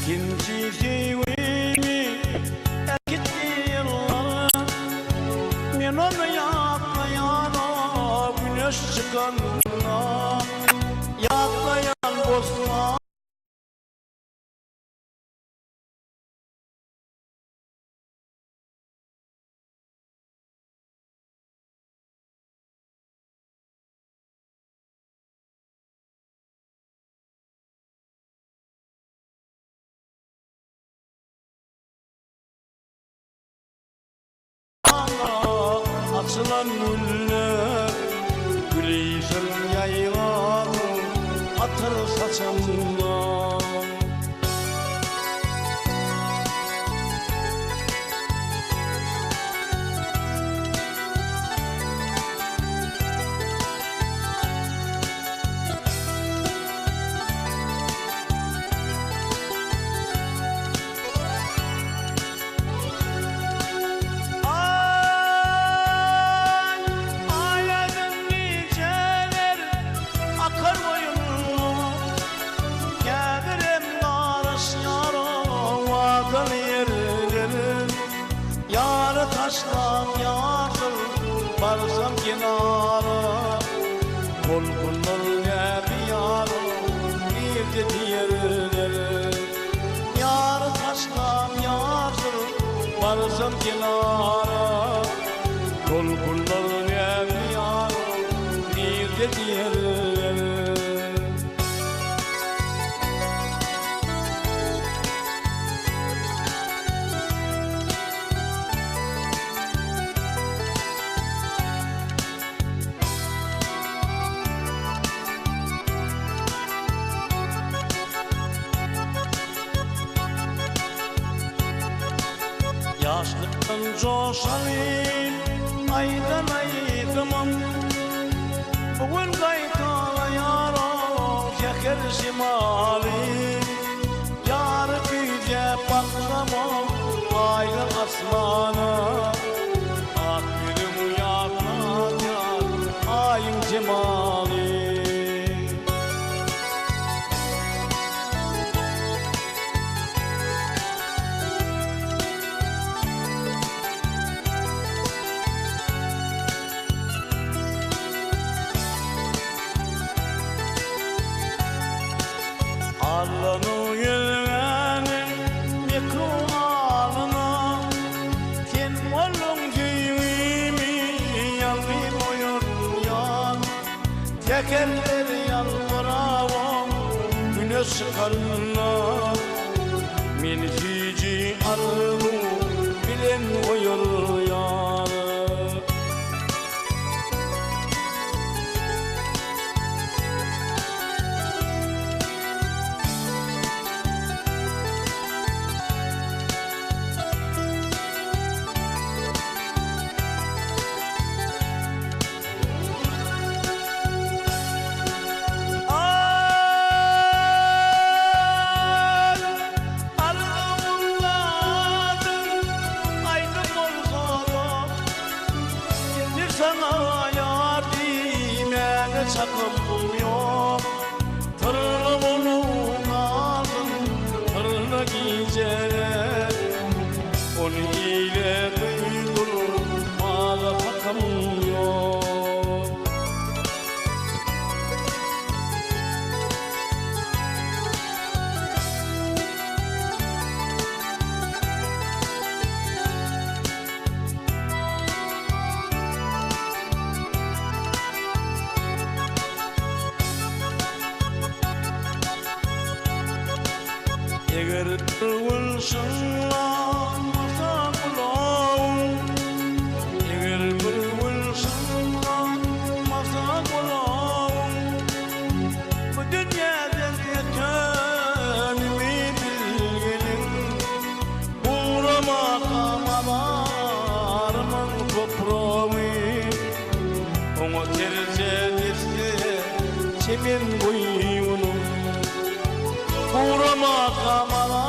Ikinji söýgimi äkitdi ýyllar. Men ony ýatlaýanok güneş çykanda. Ýatlaýan bossan. Açylan güller Gülisin ýaýran atyr saçanda. Aý, aýladyň gijeler akar boýunda, Häzirem garaşýaryn wadaly ýerlere. Ýary taşlap ýaşyl barsam kenara, Tolkunlar gämi ýaly nirde diýerler. Ýary taşlap ýaşyl barsam kenara, Tolkunlar gämi ýaly nirde diýerler. Ýaşlykdan joşalyp aýdan aýdymym, Bu gün gaýtalaýar-ow säher şemaly. Ýary küýzäp baksamam aýdyň asmana, Ak ýüzüň ýatladýar Aýyň jemaly. Allanyň ýüzüňe mekru alyna, Sen bolduň söýgimi ýalňyz oýarýan. Tekerler ýalbyrabam güneş çykanda, Meni süýji arzuw bilen oýarýan. Aý, arzuwladyň aýdym bolsa-da, Indi saňa ýar diýmäge çakym ýok. Syrly bolup galdym syrly gijeler. Ony ile duýdurmaga hakym ýok. Eger bir gün şyňlamasa gulagym, Eger bir gün şyňlamasa gulagym, Bu dünýäden ötenimi bilginiň. Guramaka mazarymyň topragy, Oňa terje desse çemen goýunyň. Guramaka mazarymyň.